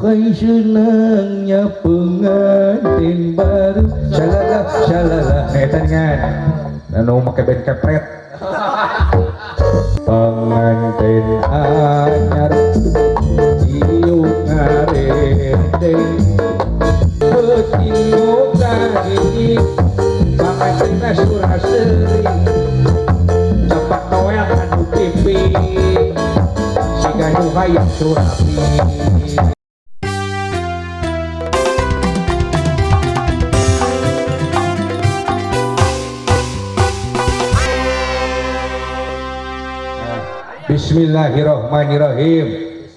Duhai senangnya pengantin baru. Shalala shalala. Eta ngan anu make band kepret. Pengantin anyar cium ngarendeng peuting nu kahiji pangantenna sura-seuri cepat noel anu pipi siga nu hayang surapi. Bismillahirrahmanirrahim.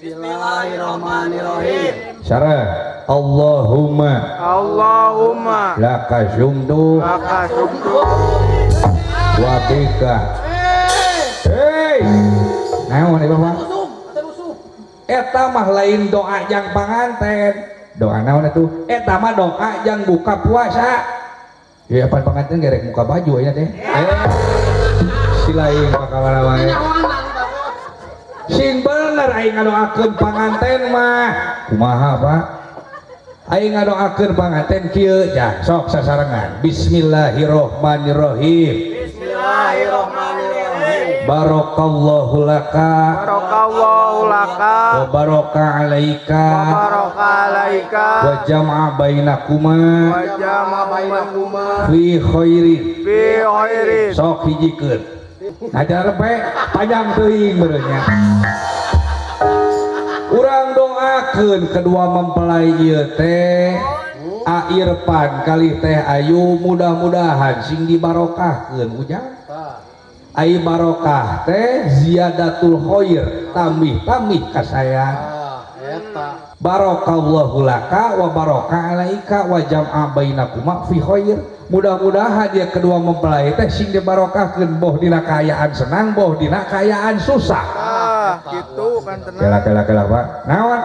Bismillahirrahmanirrahim. Sarah Allahumma Allahumma laka sumtu laka sumtu wa bika. Hei, naon ieu Bapak? Eta mah lain doa jang panganten. Doa naon atuh? Eta mah doa jang buka puasa. Ya pan panganten gerek muka baju aya teh. Si lain mah kamana wae. Sing bener aing ngadoakeun panganten mah. Kumaha, Pak? Aing ngadoakeun panganten kieu jah, sok sasarengan. Bismillahirrahmanirrahim. Bismillahirrahmanirrahim. Barakallahu laka Barakallahu laka wa baraka alaika wa baraka alaika wa jama'a bainakuma wa jama'a bainakuma fi khairin fi khairin. Sok hijikeun. Ngajar pe panjang teuing beureunya. Urang doakeun kedua mempelai ieu teh A Irfan kali Teh Ayu mudah-mudahan sing dibarokahkeun ujang. Ai barokah teh ziyadatul khair, tambih-tambih kasayang. Barakallahu laka wa baraka alaika wa jam'a bainakuma fi khair. Mudah-mudahan dia kedua mempelai teh sing dibarokahkeun boh dina kaayaan senang boh dina kaayaan susah. Ah, gitu kan tenang. Kela kela kela Pak. Naon?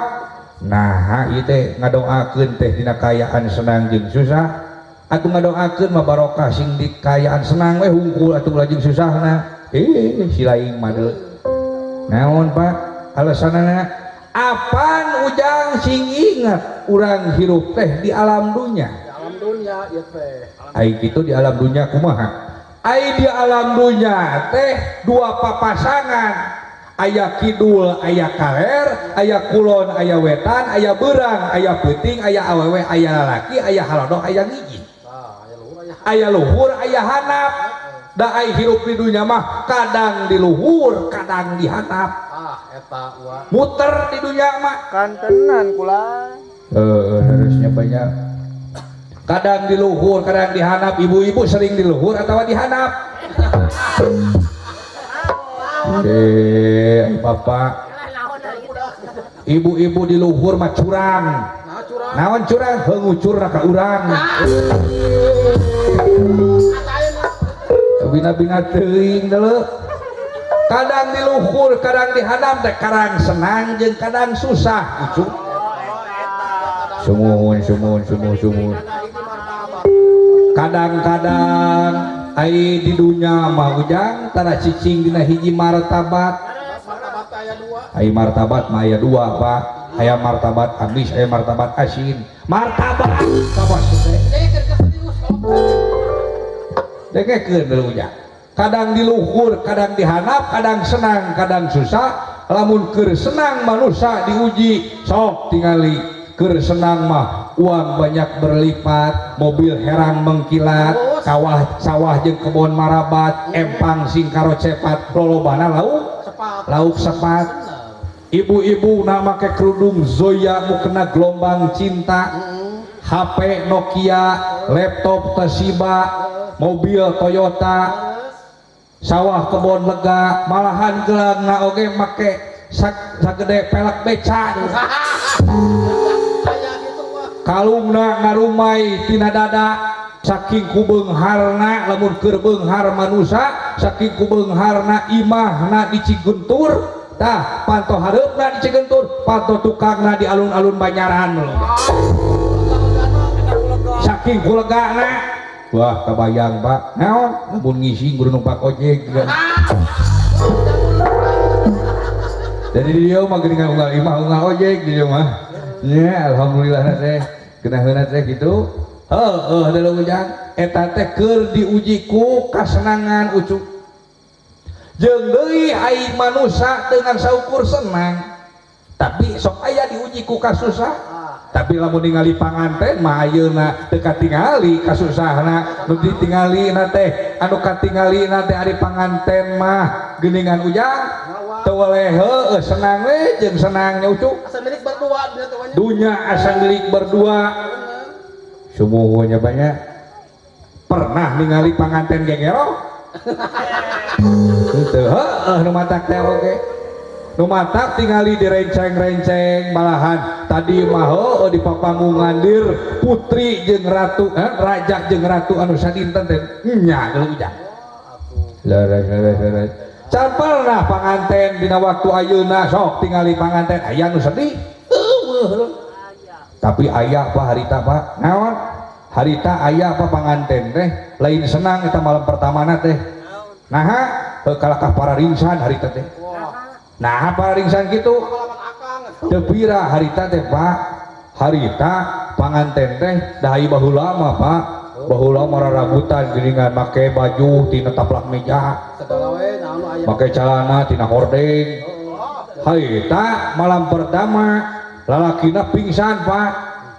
Nah, ieu teh ngadoakeun teh dina kaayaan senang jeung susah. Atuh ngadoakeun mah barokah sing di kaayaan senang we hungkul atuh lajeng susahna. Si lain mah deui. Naon Pak? Alasanana apan ujang sing ingat urang hirup teh di alam dunya. Di alam dunya ieu teh. Ai kitu di alam dunya kumaha? Ai di alam dunya teh dua papasangan. Aya kidul, aya kaler, aya kulon, aya wetan, aya beurang, aya peuting, aya awewe, aya lalaki, aya halodo, aya ngiji. Aya luhur, aya hanap. Da ai hirup di dunya mah kadang di luhur, kadang di hanap. Ah, eta wa. Muter di dunya mah. Kantenan kula. Harusnya banyak. Kadang di luhur, kadang di hanap. Ibu-ibu sering di luhur atau di hanap? Bapak. Ibu-ibu di luhur mah curang. Naon curang? Hengucurna ka urang. Bina-bina teuing deuleu. Kadang di luhur, kadang di hanap teh kadang senang jeung kadang susah. Ucuk. Sumuhun, sumuhun, sumuhun, sumuhun. Kadang-kadang ai di dunya mah ujang tara cicing dina hiji martabat. Ai martabat mah aya dua, Pak. Aya martabat amis, aya martabat asin. Martabat kawas teh. Dengekeun deui ujang. Kadang di luhur, kadang dihanap, kadang senang, kadang susah. Lamun keur senang manusia diuji, sok tingali. Keur senang mah uang banyak berlipat, mobil herang mengkilat, kawah sawah jeung kebon marabat, empang sing karocepat, lolobana lauk lauk sepat. Ibu-ibu na make kerudung Zoya mukena gelombang cinta, HP Nokia, laptop Toshiba, mobil Toyota, sawah kebon lega, malahan gelang oge make sagede pelek beca. Kalungna ngarumai tina dada saking ku beungharna lamun keur beunghar manusa saking ku beungharna imahna di Cigentur tah panto hareupna di Cigentur panto tukangna di alun-alun Banyaran saking ku legana. Wah kabayang Pak naon lamun ngising kudu numpak ojek. Jadi dia mah geuningan unggal imah unggal ojek dia mah. Nya alhamdulillah teh genaheuna teh kitu. Heueuh deuleu ujang eta teh keur diuji ku kasenangan ucuk. Jeung deui ai manusa teu ngan saukur senang. Tapi sok aya diuji ku kasusah. Tapi lamun ningali panganten mah ayeuna teu katingali kasusahna nu ditingalina teh anu katingalina teh ari panganten mah geuningan ujang teu weleh heueuh senang we jeung senangnya ucuk. Asa milik berdua dia tuh nya. Dunya asa milik berdua. Sumuhunnya banyak pernah ningali panganten gegero? Henteu heueuh nu matak teh oge. Nu matak tingali direnceng-renceng malahan tadi mah heueuh di papanggungan dir putri jeung ratu raja jeung ratu anu sadinten teh nya deuleu ujang. Leres leres leres. Can pernah panganten dina waktu ayeuna sok tingali panganten aya nu sedih. Eueuh. Tapi aya Pak harita Pak. Naon? Harita aya apa panganten teh lain senang eta malam pertamana teh. Naha kalakah para ringsan harita teh. Nah para ringsan kitu. Teu pira harita teh Pak. Harita panganten teh da ai baheula mah Pak. Baheula mah rarabutan geuningan make baju tina taplak meja. Segala we naon nu aya. Make calana tina hordeng. Harita malam pertama lalakina pingsan Pak.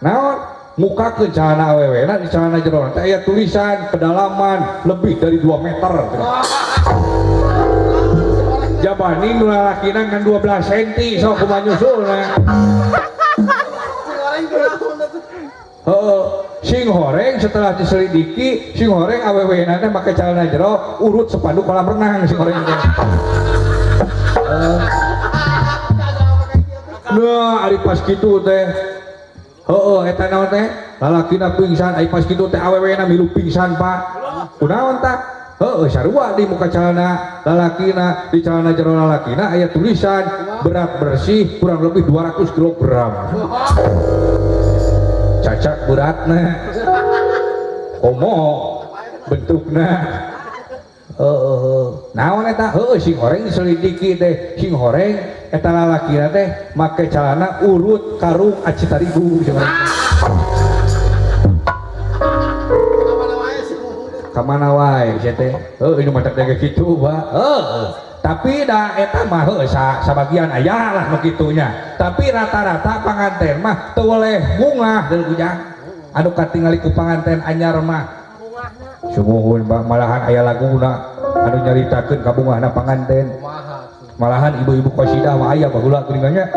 Naon? Mukakeun calana awewena di calana jero teh aya tulisan kedalaman lebih dari 2 meter. Jabani nu lalakina ngan 12 senti sok kumaha nyusulna. Sing goreng kunaon atuh. Heeh, sing horeng setelah diselidiki sing horeng awewena teh make calana jero urut sepanduk kolam renang sing horeng teh. Nah, ari pas kitu teh. Heeh, eta naon teh? Lalakina pingsan, ari pas kitu teh awewena milu pingsan, Pak. Kunaon tah? Heeh, sarua di muka calana lalakina, di calana jero lalakina aya tulisan berat bersih kurang lebih 200 kilogram. Cacak beratna. Komo bentukna. Heeh, naon eta? Heeh, sing horeng diselidiki teh, sing horeng eta lalakina teh make calana urut karung aci tarigu sing horeng. Kamana wae sia teh? Heueuh nu matak teh kitu, Pak. Heueuh. Tapi da eta mah heueuh sabagian aya lah nu kitunya. Tapi rata-rata panganten mah teu weleh bungah deuleu ujang. Anu katingali ku panganten anyar mah. Sumuhun Pak, malahan aya laguna anu nyaritakeun kabungahna panganten. Malahan ibu-ibu qasidah mah aya baheula geuningan nya.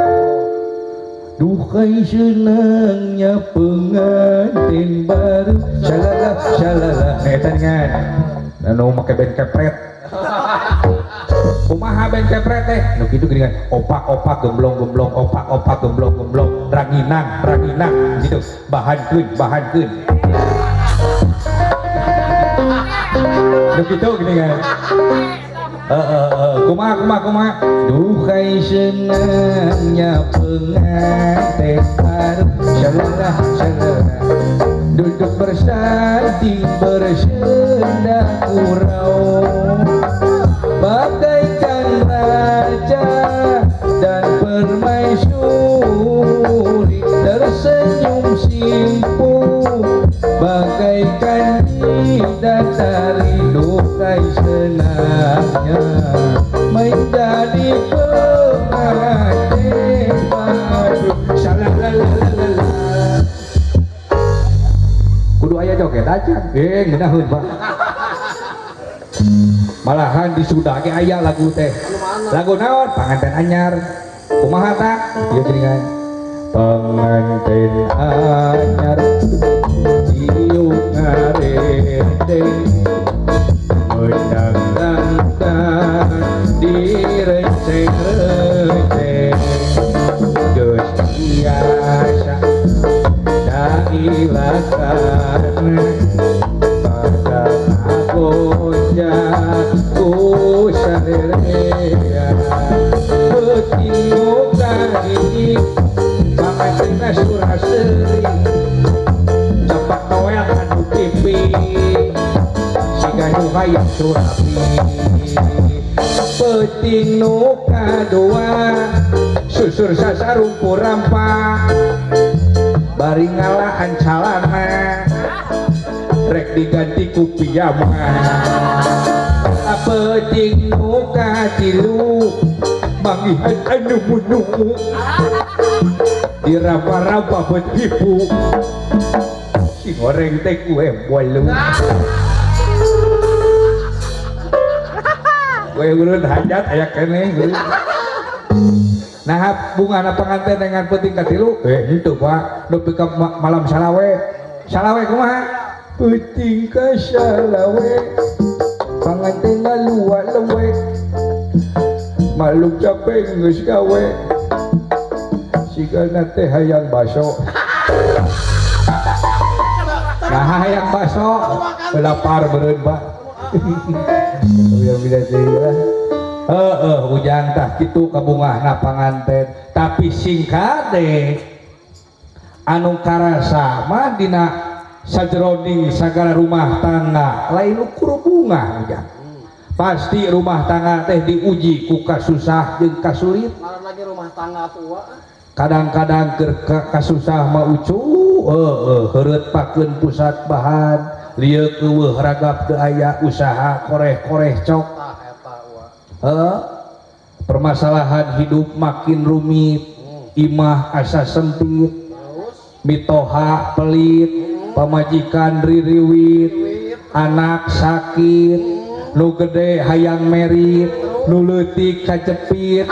Duhai senangnya pengantin baru, shalala shalala. Nah, eta ngan anu make band kepret. Kumaha band kepret teh? Nu kitu geuningan opak-opak gemblong-gemblong, opak-opak gemblong-gemblong, ranginang ranginang gitu, bahankeun bahankeun. Nu kitu geuningan. Kumaha kumaha kumaha. Duhai senangnya pengantin baru, shalala shalala. Duduk bersanding bersenda gurau, bagaikan raja dan permaisuri, tersenyum simpul bagaikan bidadari. Duhai senangnya menjadi pengantin baru, shalala. Kudu aya joget aja, ngeunaheun Pak. Malahan di Sunda ge aya lagu teh. Lagu naon? Panganten anyar. Kumaha tah? Ieu geuningan. Pengantin anyar ciung ngarendeng, menang-nangkan direnceng-renceng, geus biasa dailakana pada kagonjak ku sarerea. Peuting nu kahiji pangantenna suraseuri, capak toel anu pipi siga nu hayang surapi. Peuting nu kadua susur sasarumpur rampa, Bari ngalaan calana rek diganti ku piyama. Peuting nu katilu manggihan anu munu diraba-raba beut hipu si goreng teh kue bolu. Kue urun hajat aya keneh. Nah bungana panganten dengan peuting katilu henteu Pak nepi ka malam salawe. Salawe kumaha? Peuting ka salawe panganten ngaluak lewe maluk capek geus gawe sigana teh hayang baso. Nah hayang baso lapar beureun Pak. Yang bila deui lah. Heeh ujang tah kitu kabungahna panganten tapi singkat deh anu karasa mah dina sajeroning sagala rumah tangga lain ukur bunga ujang. Pasti rumah tangga teh diuji ku kasusah jeung kasulit. Lagi rumah tangga tua. Kadang-kadang keur kasusah mah ucu heueuh heureut pakeun pusat bahan lieu keueuh ragap teu aya usaha koreh-koreh cok. Heeh. Permasalahan hidup makin rumit, imah asa sempit, mitoha pelit, pamajikan ririwit, anak sakit, nu gede hayang merit, nu leutik kacepit,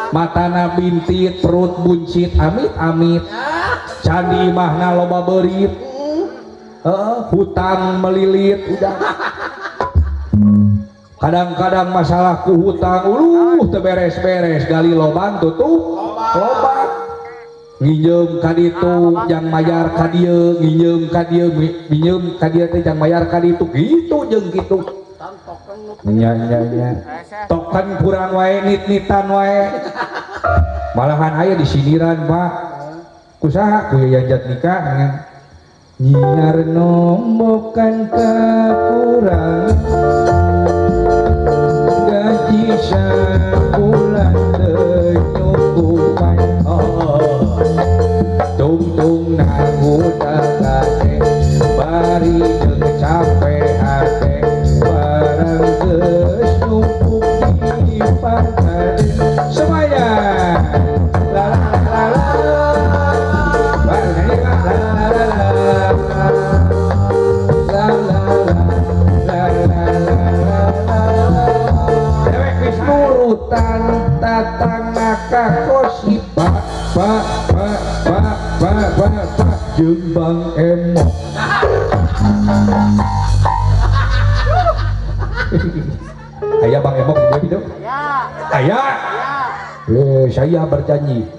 matana bintit, perut buncit, amit-amit, candi imahna loba beurit, hutang melilit, udah. Kadang-kadang masalah ku hutang, uluh teu beres-beres, gali lobang tutup lobang, nginjeum ka ditu jang mayar ka dieu, nginjeum ka dieu, minjeum ka dieu teh jang mayar ka ditu, gitu jeung kitu. Nya nya nya. Token kurang wae nit-nitan wae. Malahan aya disiniran Pak. Kusaha ku Yayan Jatnika dengan nyiar nombokan kakurang gaji sabulan teu nyukupan. Tungtung nanggutakate bari jeung capek hate barang geus numpuk di pangkat semuanya. La la la la la la la la la la la la la. Dewek wis nurutan tatangga kakosi pak pak pak pak pak pak pak jeung Bang Emok. Ayah Bang Emok di video? Ayah. Saya berjanji.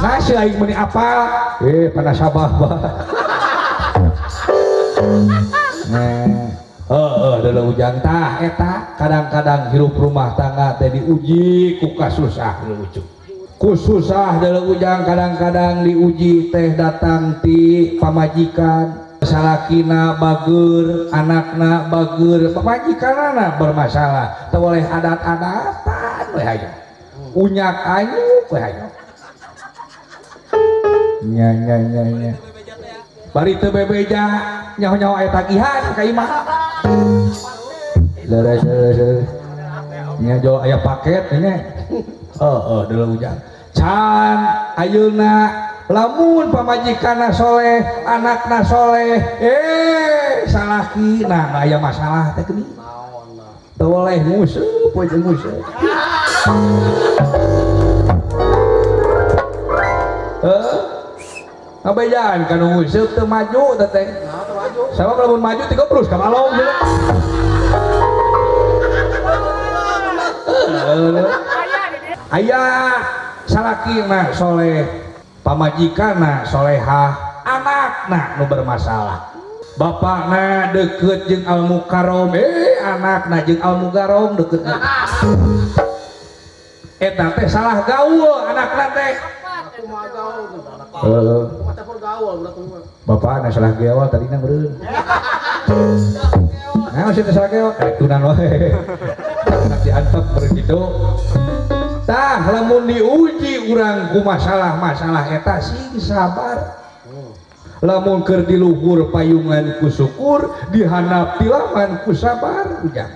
Nah, si aing meuni apal? Panasabah bah. Nah, heeh deuleu ujang tah eta kadang-kadang hirup rumah tangga teh diuji ku kasusah deuleu ujung. Ku susah deuleu ujang kadang-kadang diuji teh datang ti pamajikan. Salakina bager, anakna bager, pamajikanana bermasalah. Teu boleh adat-adatan we hayo. Unyak anyuk we hayo. Nya nya nya nya. Bari teu bebeja nyaho-nyaho aya tagihan ka imah. Leres leres leres. Nya jo aya paket nya. Heeh deuleu ujang. Can ayeuna lamun pamajikanna soleh, anakna soleh, salakina aya masalah teh geuning. Teu boleh nguseup we jeung nguseup. Heuh. Ngabejaan ka nu nguseup teu maju teh teh. Sabab lamun maju tigobrus ka balong. Aya salakina soleh, pamajikanna solehah, anakna nu bermasalah. Bapakna deket jeung Al Mukarrom, anakna jeung Al Mugarom deket. Eta teh salah gaul anakna teh. Bapakna salah gaul tadina meureun. Nah, maksudnya salah gaul, tunan wae. Anak diantep meureun kitu. Tah, lamun diuji urang ku masalah-masalah eta, sing sabar. Lamun keur di luhur payungan ku syukur, dihandap tilaman ku sabar, Ujang.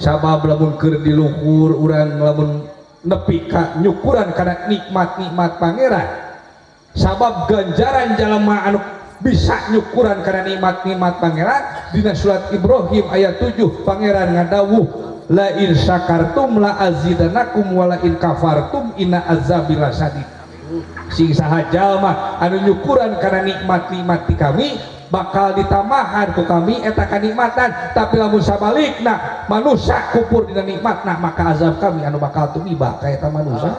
Sabab lamun keur di luhur urang, lamun nepi ka nyukuran kana nikmat-nikmat Pangeran, sabab ganjaran jalma anu bisa nyukuran kana nikmat-nikmat Pangeran, dina surat Ibrahim ayat 7 Pangeran ngadawuh, "La in syakartum la azidanakum wa la in kafartum inna azabi lasyadid." Sing saha jalma anu nyukuran kana nikmat-nikmat ti kami, bakal ditambahan ku kami eta kanikmatan, tapi lamun sabalikna manusia kupur dina nikmatna, maka azab kami anu bakal tumiba ka eta manusia.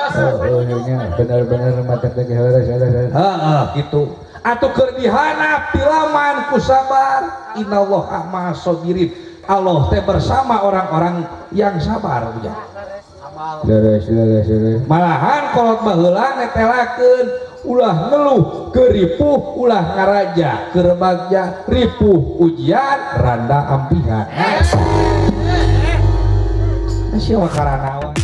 Oh, nya bener-bener mata lagi leres leres. Heeh, gitu. Atuh keur dihandap tilaman ku sabar. Innallaha ma'as sabirin. Allah teh bersama orang-orang yang sabar, Ujang. Leres leres leres. Malahan kolot baheula netelakeun, ulah ngeluh keur ripuh, ulah ngaraja keur bagja, ripuh ujian, randa ampihan. Sia karanawa.